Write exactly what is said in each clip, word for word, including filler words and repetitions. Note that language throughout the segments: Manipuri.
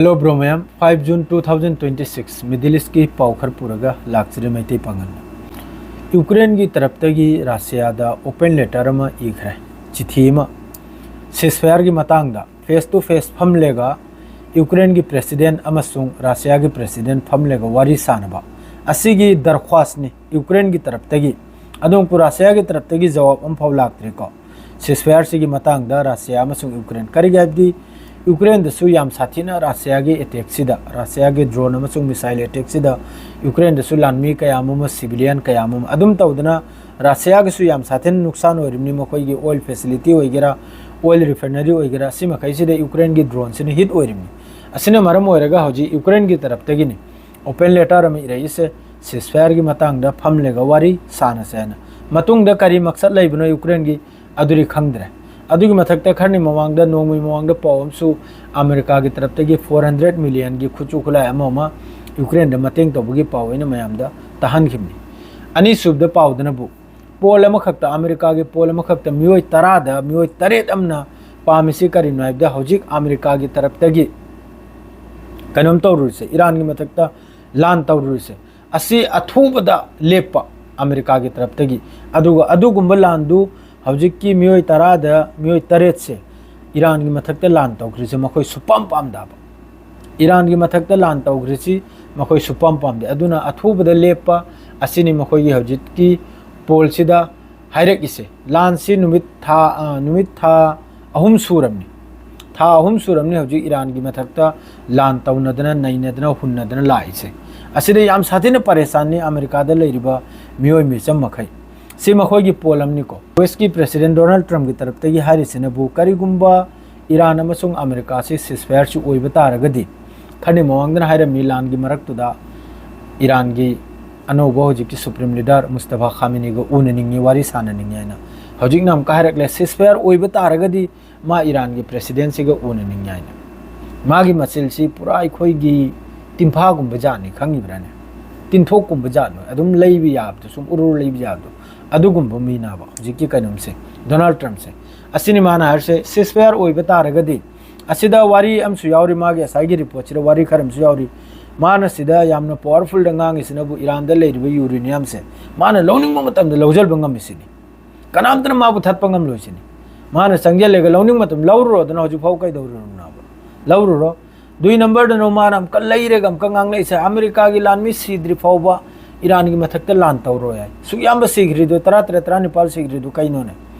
Hello bro ꯃꯌꯥꯝ, five June two thousand twenty six, Middle Eastꯀꯤ ꯄꯥꯎ ꯈꯔ ꯄꯨꯔꯒ ꯂꯥꯛꯆꯔꯤ ꯃꯩꯇꯩ ꯄꯥꯡꯒꯜꯅ꯫ ꯌꯨꯀ꯭ꯔꯦꯟꯒꯤ ꯇꯔꯞꯇꯒꯤ ꯔꯁꯤꯌꯥꯗ open letter ꯑꯃ ꯏꯈ꯭ꯔꯦ, ꯆꯤꯊꯤ ꯑꯃ꯫ Ceasefireꯒꯤ ꯃꯇꯥꯡꯗ face to face ꯐꯝꯂꯒ ꯌꯨꯀ꯭ꯔꯦꯟꯒꯤ president ꯑꯃꯁꯨꯡ ꯔꯁꯤꯌꯥꯒꯤ president ꯐꯝꯂꯒ ꯋꯥꯔꯤ ꯁꯥꯅꯕ, ꯑꯁꯤꯒꯤ ꯗꯔꯈ꯭ꯋꯥꯁꯅꯤ ꯌꯨꯀ꯭ꯔꯦꯟꯒꯤ ꯇꯔꯞꯇꯒꯤ꯫ ꯑꯗꯨꯕꯨ ꯔꯁꯤꯌꯥꯒꯤ ꯇꯔꯞꯇꯒꯤ ꯖꯋꯥꯕ ꯑꯃꯐꯥꯎ ꯂꯥꯛꯇ꯭ꯔꯤꯀꯣ꯫ Ceasefireꯁꯤꯒꯤ ꯃꯇꯥꯡꯗ ꯔꯁꯤꯌꯥ ꯑꯃꯁꯨꯡ ꯌꯨꯀ꯭ꯔꯦꯟ, ꯀꯔꯤꯒꯤ ꯍꯥꯏꯕꯗꯤ ꯌꯨꯀ꯭ꯔꯦꯟꯗꯁꯨ ꯌꯥꯝ ꯁꯥꯊꯤꯅ ꯔꯁꯤꯌꯥꯒꯤ attackꯁꯤꯗ, ꯔꯁꯤꯌꯥꯒꯤ drone ꯑꯃꯁꯨꯡ missile attackꯁꯤꯗ ꯌꯨꯀ꯭ꯔꯦꯟꯗꯁꯨ ꯂꯥꯟꯃꯤ ꯀꯌꯥ ꯑꯃ, civilian ꯀꯌꯥ ꯑꯃ ꯑꯗꯨꯝ ꯇꯧꯗꯅ ꯔꯁꯤꯌꯥꯒꯤꯁꯨ ꯌꯥꯝ ꯁꯥꯊꯤꯅ ꯅꯨꯡꯁꯥꯟ ꯑꯣꯏꯔꯤꯕꯅꯤ꯫ ꯃꯈꯣꯏꯒꯤ oil facility ꯑꯣꯏꯒꯦꯔꯥ, oil refinery ꯑꯣꯏꯒꯦꯔꯥ, ꯁꯤ ꯃꯈꯩꯁꯤꯗ ꯌꯨꯀ꯭ꯔꯦꯟꯒꯤ droneꯁꯤꯅ hit ꯑꯣꯏꯔꯤꯕꯅꯤ꯫ ꯑꯁꯤꯅ ꯃꯔꯝ ꯑꯣꯏꯔꯒ ꯍꯧꯖꯤꯛ ꯌꯨꯀ꯭ꯔꯦꯟꯒꯤ ꯇꯔꯞꯇꯒꯤꯅꯤ open letter ꯑꯃ ꯏꯔꯛꯏꯁꯦ, ceasefireꯒꯤ ꯃꯇꯥꯡꯗ ꯐꯝꯂꯒ ꯋꯥꯔꯤ ꯁꯥꯟꯅꯁꯦ ꯍꯥꯏꯅ꯫ ꯃꯇꯨꯡꯗ ꯀꯔꯤ ꯃꯛꯁꯠ ꯂꯩꯕꯅꯣ ꯌꯨꯀ꯭ꯔꯦꯟꯒꯤ, ꯑꯗꯨꯗꯤ ꯈꯪꯗ꯭ꯔꯦ꯫ ꯑꯗꯨꯒꯤ ꯃꯊꯛꯇ ꯈꯔꯅꯤ ꯃꯃꯥꯡꯗ, ꯅꯣꯡꯃꯒꯤ ꯃꯃꯥꯡꯗ ꯄꯥꯎ ꯑꯃꯁꯨ ꯑꯃꯦꯔꯤꯀꯥꯒꯤ ꯇꯔꯞꯇꯒꯤ four hundred millionꯒꯤ ꯈꯨꯠꯁꯨ ꯈꯨꯠꯂꯥꯏ ꯑꯃ ꯑꯃ ꯌꯨꯀ꯭ꯔꯦꯟꯗ ꯃꯇꯦꯡ ꯇꯧꯕꯒꯤ ꯄꯥꯎ ꯑꯩꯅ ꯃꯌꯥꯝꯗ ꯇꯥꯍꯟꯈꯤꯕꯅꯤ꯫ ꯑꯅꯤꯁꯨꯕꯗ ꯄꯥꯎꯗꯅꯕꯨ ꯄꯣꯜ ꯑꯃꯈꯛꯇ, ꯑꯃꯦꯔꯤꯀꯥꯒꯤ ꯄꯣꯜ ꯑꯃꯈꯛꯇ ꯃꯤꯑꯣꯏ ꯇꯔꯥꯗ ꯃꯤꯑꯣꯏ ꯇꯔꯦꯠ ꯑꯃꯅ ꯄꯥꯝꯃꯤꯁꯤ ꯀꯔꯤꯅꯣ ꯍꯥꯏꯕꯗ, ꯍꯧꯖꯤꯛ ꯑꯃꯦꯔꯤꯀꯥꯒꯤ ꯇꯔꯞꯇꯒꯤ ꯀꯩꯅꯣꯝ ꯇꯧꯔꯨꯔꯤꯁꯦ, ꯏꯔꯥꯟꯒꯤ ꯃꯊꯛꯇ ꯂꯥꯟ ꯇꯧꯔꯨꯔꯤꯁꯦ, ꯑꯁꯤ ꯑꯊꯨꯕꯗ ꯂꯦꯞꯄ ꯑꯃꯦꯔꯤꯀꯥꯒꯤ ꯇꯔꯞꯇꯒꯤ꯫ ꯑꯗꯨꯒ ꯑꯗꯨꯒꯨꯝꯕ ꯂꯥꯟꯗꯨ ꯍꯧꯖꯤꯛꯀꯤ ꯃꯤꯑꯣꯏ ꯇꯔꯥꯗ ꯃꯤꯑꯣꯏ ꯇꯔꯦꯠꯁꯦ ꯏꯔꯥꯟꯒꯤ ꯃꯊꯛꯇ ꯂꯥꯟ ꯇꯧꯈ꯭ꯔꯤꯁꯦ ꯃꯈꯣꯏ ꯁꯨꯄꯥꯝ ꯄꯥꯝꯗꯕ꯫ ꯏꯔꯥꯟꯒꯤ ꯃꯊꯛꯇ ꯂꯥꯟ ꯇꯧꯈ꯭ꯔꯤꯁꯤ ꯃꯈꯣꯏ ꯁꯨꯄꯥꯝ ꯄꯥꯝꯗꯦ꯫ ꯑꯗꯨꯅ ꯑꯊꯨꯕꯗ ꯂꯦꯞꯄ ꯑꯁꯤꯅꯤ ꯃꯈꯣꯏꯒꯤ ꯍꯧꯖꯤꯛꯀꯤ ꯄꯣꯜꯁꯤꯗ ꯍꯥꯏꯔꯛꯏꯁꯦ꯫ ꯂꯥꯟꯁꯤ ꯅꯨꯃꯤꯠ ꯊꯥ, ꯑ, ꯅꯨꯃꯤꯠ ꯊꯥ ꯑꯍꯨꯝ ꯁꯨꯔꯕꯅꯤ꯫ ꯊꯥ ꯑꯍꯨꯝ ꯁꯨꯔꯕꯅꯤ ꯍꯧꯖꯤꯛ ꯏꯔꯥꯟꯒꯤ ꯃꯊꯛꯇ ꯂꯥꯟ ꯇꯧꯅꯗꯅ, ꯅꯩꯅꯗꯅ, ꯍꯨꯟꯅꯗꯅ ꯂꯥꯛꯏꯁꯦ꯫ ꯑꯁꯤꯗ ꯌꯥꯝ ꯁꯥꯊꯤꯅ ꯄꯔꯦꯁꯥꯟꯅꯤ ꯑꯃꯦꯔꯤꯀꯥꯗ ꯂꯩꯔꯤꯕ ꯃꯤꯑꯣꯏ ꯃꯤꯆꯝ ꯃꯈꯩ꯫ ꯁꯤ ꯃꯈꯣꯏꯒꯤ ꯄꯣꯜ ꯑꯃꯅꯤꯀꯣ꯫ ꯌꯨ ꯑꯦꯁꯀꯤ president Donald Trumpꯀꯤ ꯇꯔꯞꯇꯒꯤ ꯍꯥꯏꯔꯤꯁꯤꯅꯕꯨ, ꯀꯔꯤꯒꯨꯝꯕ ꯏꯔꯥꯟ ꯑꯃꯁꯨꯡ ꯑꯃꯦꯔꯤꯀꯥꯁꯤ ceasefireꯁꯤ ꯑꯣꯏꯕ ꯇꯥꯔꯒꯗꯤ, ꯈꯔꯅꯤ ꯃꯃꯥꯡꯗꯅ ꯍꯥꯏꯔꯝꯃꯤ, ꯂꯥꯟꯒꯤ ꯃꯔꯛꯇꯨꯗ ꯏꯔꯥꯟꯒꯤ ꯑꯅꯧꯕ ꯍꯧꯖꯤꯛꯀꯤ supreme leader ꯃꯨꯁꯇꯐꯥ ꯈꯥꯃꯤꯅꯤꯒ ꯎꯅꯅꯤꯡꯉꯤ, ꯋꯥꯔꯤ ꯁꯥꯟꯅꯅꯤꯡꯉꯤ ꯍꯥꯏꯅ꯫ ꯍꯧꯖꯤꯛꯅ ꯑꯃꯨꯛꯀ ꯍꯥꯏꯔꯛꯂꯦ, ceasefire ꯑꯣꯏꯕ ꯇꯥꯔꯒꯗꯤ ꯃꯥ ꯏꯔꯥꯟꯒꯤ presidentꯁꯤꯒ ꯎꯅꯅꯤꯡꯉꯤ ꯍꯥꯏꯅ꯫ ꯃꯥꯒꯤ ꯃꯆꯤꯜꯁꯤ ꯄꯨꯔꯥ ꯑꯩꯈꯣꯏꯒꯤ ꯇꯤꯟꯐꯥꯒꯨꯝꯕ ꯖꯥꯠꯅꯤ, ꯈꯪꯉꯤꯕ꯭ꯔꯥꯅꯦ? ꯇꯤꯟꯊꯣꯛꯀꯨꯝꯕ ꯖꯥꯠꯅꯤ, ꯑꯗꯨꯝ ꯂꯩꯕ ꯌꯥꯕꯗꯣ, ꯁꯨꯝ ꯎꯔꯨ ꯎꯔꯨ ꯂꯩꯕ ꯌꯥꯕꯗꯣ, ꯑꯗꯨꯒꯨꯝꯕ ꯃꯤꯅꯦꯕ ꯍꯧꯖꯤꯛꯀꯤ ꯀꯩꯅꯣꯝꯁꯦ, Donald Trumpꯁꯦ꯫ ꯑꯁꯤꯅꯤ ꯃꯥꯅ ꯍꯥꯏꯔꯤꯁꯦ, ceasefire ꯑꯣꯏꯕ ꯇꯥꯔꯒꯗꯤ ꯑꯁꯤꯗ ꯋꯥꯔꯤ ꯑꯃꯁꯨ ꯌꯥꯎꯔꯤ, ꯃꯥꯒꯤ ꯉꯁꯥꯏꯒꯤ ꯔꯤꯄꯣꯔꯠꯁꯤꯗ ꯋꯥꯔꯤ ꯈꯔ ꯑꯃꯁꯨ ꯌꯥꯎꯔꯤ꯫ ꯃꯥꯅ ꯁꯤꯗ ꯌꯥꯝꯅ ꯄꯋꯥꯔꯐꯨꯜꯗ ꯉꯥꯡꯉꯤꯁꯤꯅꯕꯨ ꯏꯔꯥꯟꯗ ꯂꯩꯔꯤꯕ ꯌꯨꯔꯦꯅꯤꯌꯝꯁꯦ ꯃꯥꯅ ꯂꯧꯅꯤꯡꯕ ꯃꯇꯝꯗ ꯂꯧꯁꯤꯟꯕ ꯉꯝꯃꯤꯁꯤꯅꯤ꯫ ꯀꯅꯥꯝꯇꯅ ꯃꯥꯕꯨ ꯊꯠꯄ ꯉꯝꯂꯣꯏꯁꯤꯅꯤ꯫ ꯃꯥꯅ ꯆꯪꯁꯤꯜꯂꯒ ꯂꯧꯅꯤꯡꯕ ꯃꯇꯝ ꯂꯧꯔꯨꯔꯣꯗꯅ ꯍꯧꯖꯤꯛ ꯐꯥꯎ ꯀꯩꯗꯧꯔꯨꯅꯣꯕ? ꯂꯧꯔꯨꯔꯣ꯫ ꯑꯗꯨꯏ ꯅꯝꯕꯔꯗꯅꯣ ꯃꯥꯅ ꯑꯃꯨꯛꯀ ꯂꯩꯔꯦꯒ ꯑꯃꯨꯛꯀ ꯉꯥꯡꯂꯛꯏꯁꯦ? ꯑꯃꯦꯔꯤꯀꯥꯒꯤ ꯂꯥꯟꯃꯤ ꯁꯤꯗ꯭ꯔꯤ ꯐꯥꯎꯕ ꯏꯔꯥꯟꯒꯤ ꯃꯊꯛꯇ ꯂꯥꯟ ꯇꯧꯔꯣꯏ ꯍꯥꯏ꯫ ꯁꯨꯛ ꯌꯥꯝꯕ ꯁꯤꯈ꯭ꯔꯤꯗꯣ ꯇꯔꯥ ꯇꯔꯦꯠ, ꯇꯔꯥ ꯅꯤꯄꯥꯜ ꯁꯤꯈ꯭ꯔꯤꯗꯣ ꯀꯩꯅꯣꯅꯦ?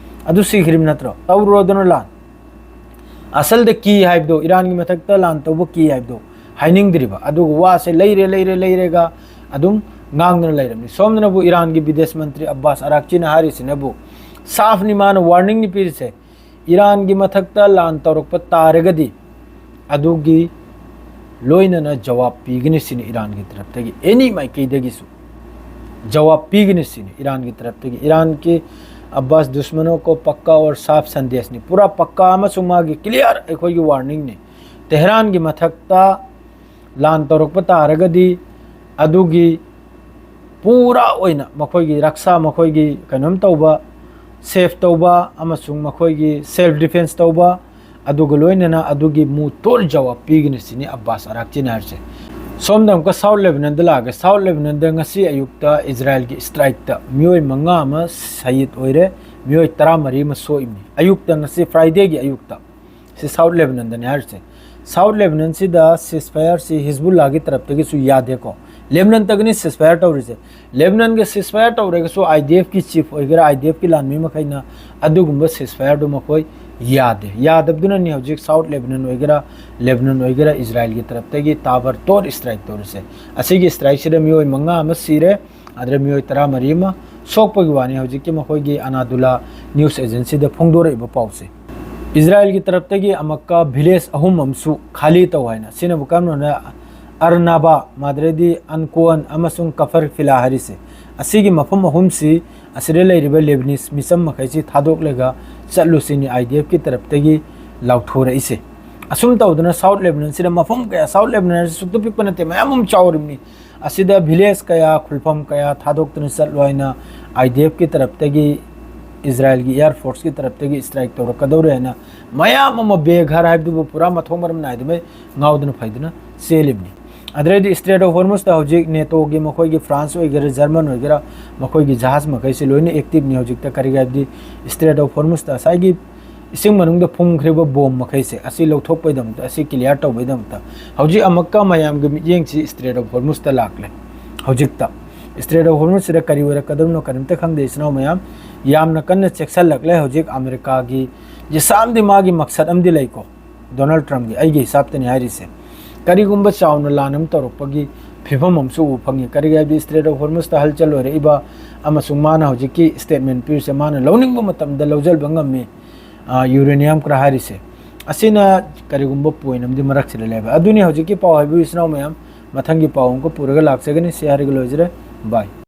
ꯑꯗꯨ ꯁꯤꯈ꯭ꯔꯤꯕ ꯅꯠꯇ꯭ꯔꯣ? ꯇꯧꯔꯨꯔꯣꯗꯅ ꯂꯥꯟ꯫ ꯑꯁꯜꯗ ꯀꯤ ꯍꯥꯏꯕꯗꯣ, ꯏꯔꯥꯟꯒꯤ ꯃꯊꯛꯇ ꯂꯥꯟ ꯇꯧꯕ ꯀꯤ ꯍꯥꯏꯕꯗꯣ ꯍꯥꯏꯅꯤꯡꯗ꯭ꯔꯤꯕ꯫ ꯑꯗꯨꯒ ꯋꯥꯁꯦ ꯂꯩꯔꯦ, ꯂꯩꯔꯦ, ꯂꯩꯔꯦꯒ ꯑꯗꯨꯝ ꯉꯥꯡꯗꯨꯅ ꯂꯩꯔꯕꯅꯤ꯫ ꯁꯣꯝꯗꯅꯕꯨ ꯏꯔꯥꯟꯒꯤ ꯕꯤꯗꯦꯁ ꯃꯟꯇ꯭ꯔꯤ ꯑꯕꯥꯁ ꯑꯔꯥꯛꯆꯤꯅ ꯍꯥꯏꯔꯤꯁꯤꯅꯕꯨ ꯁꯥꯐꯅꯤ, ꯃꯥꯅ ꯋꯥꯔꯅꯤꯡꯅꯤ ꯄꯤꯔꯤꯁꯦ꯫ ꯏꯔꯥꯟꯒꯤ ꯃꯊꯛꯇ ꯂꯥꯟ ꯇꯧꯔꯛꯄ ꯇꯥꯔꯒꯗꯤ ꯑꯗꯨꯒꯤ ꯂꯣꯏꯅꯅ ꯖꯋꯥꯕ ꯄꯤꯒꯅꯤ ꯁꯤꯅꯤ ꯏꯔꯥꯟꯒꯤ ꯇꯔꯞꯇꯒꯤ, ꯑꯦꯅꯤ ꯃꯥꯏꯀꯩꯗꯒꯤꯁꯨ ꯖꯋꯥꯕ ꯄꯤꯒꯅꯤ ꯁꯤꯅꯤ ꯏꯔꯥꯟꯒꯤ ꯇꯔꯞꯇꯒꯤ꯫ ꯏꯔꯥꯟꯒꯤ ꯑꯕꯥꯁ ꯗꯨꯁꯃꯅꯣ ꯀꯣ ꯄꯛꯀꯥ ꯑꯣꯔ ꯁꯥꯐ ꯁꯟꯗꯦꯁꯅꯤ, ꯄꯨꯔꯥ ꯄꯛꯀꯥ ꯑꯃꯁꯨꯡ ꯃꯥꯒꯤ ꯀ꯭ꯂꯤꯌꯥꯔ ꯑꯩꯈꯣꯏꯒꯤ ꯋꯥꯔꯅꯤꯡꯅꯤ꯫ ꯇꯦꯍꯔꯥꯟꯒꯤ ꯃꯊꯛꯇ ꯂꯥꯟ ꯇꯧꯔꯛꯄ ꯇꯥꯔꯒꯗꯤ ꯑꯗꯨꯒꯤ ꯄꯨꯔꯥ ꯑꯣꯏꯅ ꯃꯈꯣꯏꯒꯤ ꯔꯛꯁꯥ, ꯃꯈꯣꯏꯒꯤ ꯀꯩꯅꯣꯝ ꯇꯧꯕ, ꯁꯦꯐ ꯇꯧꯕ ꯑꯃꯁꯨꯡ ꯃꯈꯣꯏꯒꯤ ꯁꯦꯜꯐ ꯗꯤꯐꯦꯟꯁ ꯇꯧꯕ, ꯑꯗꯨꯒ ꯂꯣꯏꯅꯅ ꯑꯗꯨꯒꯤ ꯃꯨ ꯇꯣꯔ ꯖꯋꯥꯕ ꯄꯤꯒꯅꯤ ꯁꯤꯅꯤ ꯑꯕꯥꯁ ꯑꯔꯥꯛꯆꯤꯅ ꯍꯥꯏꯔꯤꯁꯦ꯫ ꯁꯣꯝꯗ ꯑꯃꯨꯛꯀ ꯁꯥꯎꯠ ꯂꯦꯕꯅꯟꯗ ꯂꯥꯛꯑꯒ, ꯁꯥꯎꯠ ꯂꯦꯕꯅꯟꯗ ꯉꯁꯤ ꯑꯌꯨꯛꯇ ꯏꯖꯔꯥꯏꯜꯒꯤ ꯁ꯭ꯇ꯭ꯔꯥꯏꯛꯇ ꯃꯤꯑꯣꯏ ꯃꯉꯥ ꯑꯃ ꯁꯍꯤꯗ ꯑꯣꯏꯔꯦ, ꯃꯤꯑꯣꯏ ꯇꯔꯥꯃꯔꯤ ꯑꯃ ꯁꯣꯛꯏꯕꯅꯤ꯫ ꯑꯌꯨꯛꯇ, ꯉꯁꯤ ꯐ꯭ꯔꯥꯏꯗꯦꯒꯤ ꯑꯌꯨꯛꯇ꯫ ꯁꯤ ꯁꯥꯎꯠ ꯂꯦꯕꯅꯟꯗꯅꯤ ꯍꯥꯏꯔꯤꯁꯦ꯫ ꯁꯥꯎꯠ ꯂꯦꯕꯅꯟꯁꯤꯗ ꯁꯤꯁꯐꯥꯌꯔꯁꯤ ꯍꯤꯖꯕꯨꯜꯂꯥꯒꯤ ꯇꯔꯞꯇꯒꯤꯁꯨ ꯌꯥꯗꯦꯀꯣ꯫ ꯂꯦꯕꯅꯟꯗꯒꯤꯅꯤ ꯁꯤꯁꯐꯥꯌꯔ ꯇꯧꯔꯤꯁꯦ꯫ ꯂꯦꯕꯅꯟꯒ ꯁꯤꯁꯐꯥꯌꯔ ꯇꯧꯔꯒꯁꯨ IDFꯀꯤ ꯆꯤꯐ ꯑꯣꯏꯒꯦꯔꯥ, IDFꯀꯤ ꯂꯥꯟꯃꯤ ꯃꯈꯩꯅ ꯑꯗꯨꯒꯨꯝꯕ ꯁꯤꯁꯐꯥꯌꯔꯗꯨ ꯃꯈꯣꯏ ꯌꯥꯗꯦ꯫ ꯌꯥꯗꯕꯗꯨꯅꯅꯤ ꯍꯧꯖꯤꯛ ꯁꯥꯎꯠ ꯂꯦꯕꯅꯟ ꯑꯣꯏꯒꯦꯔꯥ, ꯂꯦꯕꯅꯟ ꯑꯣꯏꯒꯦꯔꯥ, ꯏꯖꯔꯥꯏꯜꯒꯤ ꯇꯔꯞꯇꯒꯤ ꯇꯥꯕꯔ ꯇꯣꯔ ꯁ꯭ꯇ꯭ꯔꯥꯏꯛ ꯇꯧꯔꯤꯁꯦ꯫ ꯑꯁꯤꯒꯤ ꯁ꯭ꯇ꯭ꯔꯥꯏꯛꯁꯤꯗ ꯃꯤꯑꯣꯏ ꯃꯉꯥ ꯑꯃ ꯁꯤꯔꯦ, ꯑꯗꯨꯗ ꯃꯤꯑꯣꯏ ꯇꯔꯥꯃꯔꯤ ꯑꯃ ꯁꯣꯛꯄꯒꯤ ꯋꯥꯅꯤ ꯍꯧꯖꯤꯛꯀꯤ ꯃꯈꯣꯏꯒꯤ ꯑꯅꯥꯗꯨꯂꯥ ꯅ꯭ꯌꯨꯁ ꯑꯦꯖꯦꯟꯁꯤꯗ ꯐꯣꯡꯗꯣꯔꯛꯏꯕ ꯄꯥꯎꯁꯦ꯫ ꯏꯖꯔꯥꯏꯜꯒꯤ ꯇꯔꯞꯇꯒꯤ ꯑꯃꯛꯀ ꯚꯤꯂꯦꯖ ꯑꯍꯨꯝ ꯑꯃꯁꯨ ꯈꯥꯂꯤ ꯇꯧ ꯍꯥꯏꯅ, ꯁꯤꯅꯕꯨ ꯀꯔꯝꯕꯅ? ꯑꯔꯅꯥꯕꯥ, ꯃꯥꯗ꯭ꯔꯦꯗꯤ ꯑꯟꯀꯣꯟ ꯑꯃꯁꯨꯡ ꯀꯐꯔ ꯐꯤꯂꯥ ꯍꯥꯏꯔꯤꯁꯦ꯫ ꯑꯁꯤꯒꯤ ꯃꯐꯝ ꯑꯍꯨꯝꯁꯤ ꯑꯁꯤꯗ ꯂꯩꯔꯤꯕ ꯂꯦꯕꯅꯤꯁ ꯃꯤꯆꯝ ꯃꯈꯩꯁꯤ ꯊꯥꯗꯣꯛꯂꯒ ꯆꯠꯂꯨ ꯁꯤꯅꯤ IDFꯀꯤ ꯇꯔꯞꯇꯒꯤ ꯂꯥꯎꯊꯣꯔꯛꯏꯁꯦ꯫ ꯑꯁꯨꯝ ꯇꯧꯗꯅ ꯁꯥꯎꯠ ꯂꯦꯕꯅꯟꯁꯤꯗ ꯃꯐꯝ ꯀꯌꯥ, ꯁꯥꯎꯠ ꯂꯦꯕꯅꯟꯁꯤ ꯁꯨꯛꯇ ꯄꯤꯛꯄ ꯅꯠꯇꯦ, ꯃꯌꯥꯝ ꯑꯃ ꯆꯥꯎꯔꯤꯕꯅꯤ꯫ ꯑꯁꯤꯗ ꯚꯤꯂꯦꯖ ꯀꯌꯥ, ꯈꯨꯜꯐꯝ ꯀꯌꯥ ꯊꯥꯗꯣꯛꯇꯨꯅ ꯆꯠꯂꯣ ꯍꯥꯏꯅ IDFꯀꯤ ꯇꯔꯞꯇꯒꯤ, ꯏꯖꯔꯥꯏꯜꯒꯤ ꯑꯦꯌꯔ ꯐꯣꯔꯁꯀꯤ ꯇꯔꯞꯇꯒꯤ ꯁ꯭ꯇ꯭ꯔꯥꯏꯛ ꯇꯧꯔꯛꯀꯗꯧꯔꯦ ꯍꯥꯏꯅ ꯃꯌꯥꯝ ꯑꯃ ꯕꯦꯘꯔ ꯍꯥꯏꯕꯗꯨꯕꯨ ꯄꯨꯔꯥ ꯃꯊꯣꯡ ꯃꯔꯝ ꯅꯥꯏꯗꯃꯩ ꯉꯥꯎꯗꯅ ꯐꯩꯗꯅ ꯆꯦꯜꯂꯤꯕꯅꯤ꯫ ꯑꯗꯨꯗꯩꯗꯤ Strait of Hormuz ꯇ ꯍꯧꯖꯤꯛ ꯅꯦꯇꯣꯒꯤ, ꯃꯈꯣꯏꯒꯤ France ꯑꯣꯏꯒꯦꯔꯥ, German ꯑꯣꯏꯒꯦꯔꯥ, ꯃꯈꯣꯏꯒꯤ ꯖꯍꯥꯖ ꯃꯈꯩꯁꯦ ꯂꯣꯏꯅ active ꯅꯤ ꯍꯧꯖꯤꯛꯇ꯫ ꯀꯔꯤꯒꯤ ꯍꯥꯏꯕꯗꯤ Strait of Hormuz ꯇ ꯉꯁꯥꯏꯒꯤ ꯏꯁꯤꯡ ꯃꯅꯨꯡꯗ ꯐꯨꯝꯈ꯭ꯔꯤꯕ ꯕꯣꯝ ꯃꯈꯩꯁꯦ ꯑꯁꯤ ꯂꯧꯊꯣꯛꯄꯩꯗꯃꯛꯇ, ꯑꯁꯤ clear ꯇꯧꯕꯩꯗꯃꯛꯇ ꯍꯧꯖꯤꯛ ꯑꯃꯨꯛꯀ ꯃꯌꯥꯝꯒꯤ ꯃꯤꯠꯌꯦꯡꯁꯤ Strait of Hormuz ꯇ ꯂꯥꯛꯂꯦ꯫ ꯍꯧꯖꯤꯛꯇ Strait of Hormuz ꯁꯤꯗ ꯀꯔꯤ ꯑꯣꯏꯔꯛꯀꯗꯕꯅꯣ ꯀꯔꯤꯝꯇ ꯈꯪꯗꯦ, ꯏꯆꯤꯟ ꯏꯅꯥꯎ ꯃꯌꯥꯝ꯫ ꯌꯥꯝꯅ ꯀꯟꯅ ꯆꯦꯛꯁꯤꯜꯂꯛꯂꯦ ꯍꯧꯖꯤꯛ ꯑꯃꯦꯔꯤꯀꯥꯒꯤ ꯖꯤꯁꯥꯝꯗꯤ ꯃꯥꯒꯤ ꯃꯛꯁꯠ ꯑꯃꯗꯤ ꯂꯩꯀꯣ, ꯗꯣꯅꯥꯜꯗ ꯇ꯭ꯔꯝꯞꯀꯤ, ꯑꯩꯒꯤ ꯍꯤꯁꯥꯞꯇꯅꯤ ꯍꯥꯏꯔꯤꯁꯦ꯫ ꯀꯔꯤꯒꯨꯝꯕ ꯆꯥꯎꯅ ꯂꯥꯟ ꯑꯃ ꯇꯧꯔꯛꯄꯒꯤ ꯐꯤꯕꯝ ꯑꯃꯁꯨ ꯎꯕ ꯐꯪꯉꯤ꯫ ꯀꯔꯤꯒꯤ ꯍꯥꯏꯕꯗꯤ Strait of Hormuz ꯇ ꯍꯜꯆꯜ ꯑꯣꯏꯔꯛꯏꯕ ꯑꯃꯁꯨꯡ ꯃꯥꯅ ꯍꯧꯖꯤꯛꯀꯤ statement ꯄꯤꯔꯤꯁꯦ ꯃꯥꯅ ꯂꯧꯅꯤꯡꯕ ꯃꯇꯝꯗ ꯂꯧꯁꯤꯟꯕ ꯉꯝꯃꯤ, ꯌꯨꯔꯦꯅꯤꯌꯝ ꯈꯔ ꯍꯥꯏꯔꯤꯁꯦ꯫ ꯑꯁꯤꯅ ꯀꯔꯤꯒꯨꯝꯕ point ꯑꯃꯗꯤ ꯃꯔꯛꯁꯤꯗ ꯂꯩꯕ꯫ ꯑꯗꯨꯅꯤ ꯍꯧꯖꯤꯛꯀꯤ ꯄꯥꯎ ꯍꯥꯏꯕꯤꯌꯨ ꯏꯆꯤꯟ ꯏꯅꯥꯎ ꯃꯌꯥꯝ꯫ ꯃꯊꯪꯒꯤ ꯄꯥꯎ ꯑꯃꯨꯛꯀ ꯄꯨꯔꯒ ꯂꯥꯛꯆꯒꯅꯤ꯫ ꯁꯤ ꯍꯥꯏꯔꯒ ꯂꯣꯏꯖꯔꯦ꯫ Bye꯫